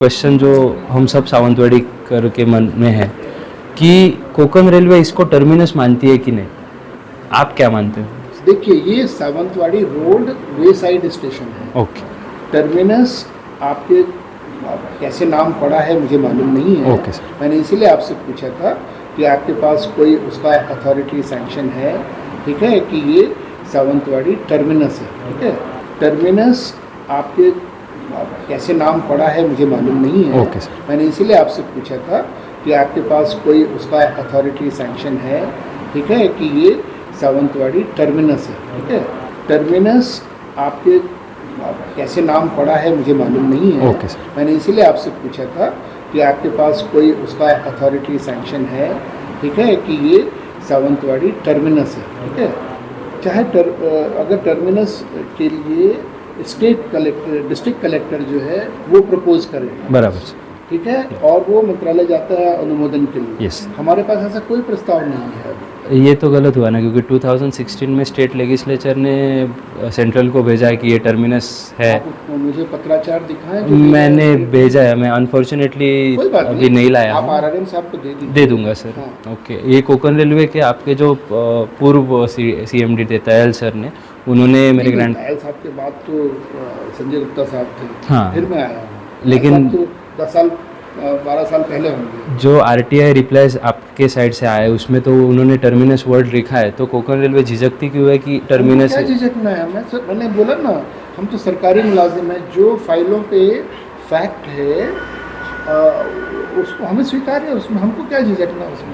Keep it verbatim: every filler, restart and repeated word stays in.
क्वेश्चन जो हम सब सावंतवाड़ी करके मन में है कि कोंकण रेलवे इसको टर्मिनस मानती है कि नहीं, आप क्या मानते हो? देखिए, ये सावंतवाड़ी रोड वे साइड स्टेशन है। ओके। टर्मिनस आपके, कैसे नाम पड़ा है, मुझे मालूम नहीं है। Okay, sir. मैंने इसीलिए आपसे पूछा था कि आपके पास कोई उसका अथॉरिटी, सैंक्शन है, ठीक है, कि ये सावंतवाड़ी टर्मिनस है, ठीक है? टर्मिनस आपके, कैसे नाम पड़ा है, मुझे मालूम नहीं है। Okay, sir. मैंने इसीलिए आपसे पूछा था कि आपके पास कोई उसका अथॉरिटी, सैंक्शन है, ठीक है, कि ये सावंतवाड़ी टर्मिनस है, ठीक है? टर्मिनस आपके, कैसे नाम पड़ा है, मुझे मालूम नहीं है। Okay, sir. मैंने इसीलिए आपसे पूछा था कि आपके पास कोई उसका अथॉरिटी, सैंक्शन है, ठीक है, कि ये सावंतवाड़ी टर्मिनस है, ठीक है? चाहे टर-, अ, अगर टर्मिनस के लिए स्टेट कलेक्टर, डिस्ट्रिक्ट कलेक्टर जो है, वो प्रपोज करे। बराबर, सर। ठीक है, और वो मंत्रालय जाता है अनुमोदन के लिए। यस। हमारे पास ऐसा कोई प्रस्ताव नहीं है अभी। ये तो गलत हुआ ना, क्योंकि टू थाउजेंड सिक्सटीन में स्टेट लेजिस्लेचर ने, अ, सेंट्रल को भेजा है कि ये टर्मिनस है। आप मुझे पत्राचार दिखाएं जो मैंने भेजा है। भेजा है, मैं अनफॉर्चुनेटली कोई बात अभी नहीं। नहीं लाया हूँ। आप आरआरएम साहब को दे दीजिए। दे दूंगा, सर। हाँ। ओके, ये कोंकण रेलवे के आपके जो, अ, पूर्व सी-, सीएमडी थे तयल सर ने, उन्होंने मेरे नहीं, ग्रैंड- तयल साहब के बाद तो, अ, संजय गुप्ता साहब थे। हाँ। फिर मैं आया हूँ। लेकिन तयल साहब तो दस साल, अ, बारह साल पहले होंगे। जो आरटीआई रिप्लाईज आपके साइड से आए, उसमें तो उन्होंने टर्मिनस वर्ड लिखा है, तो कोंकण रेलवे झिझकती क्यों है कि टर्मिनस हमको क्या है? झिझकना है? मैं सर, मैंने बोला ना, हम तो सरकारी मुलाजिम हैं, जो फाइलों पे फैक्ट है, अ, उसको हमें स्वीकार है, उसमें हमको क्या झिझकना उसमें?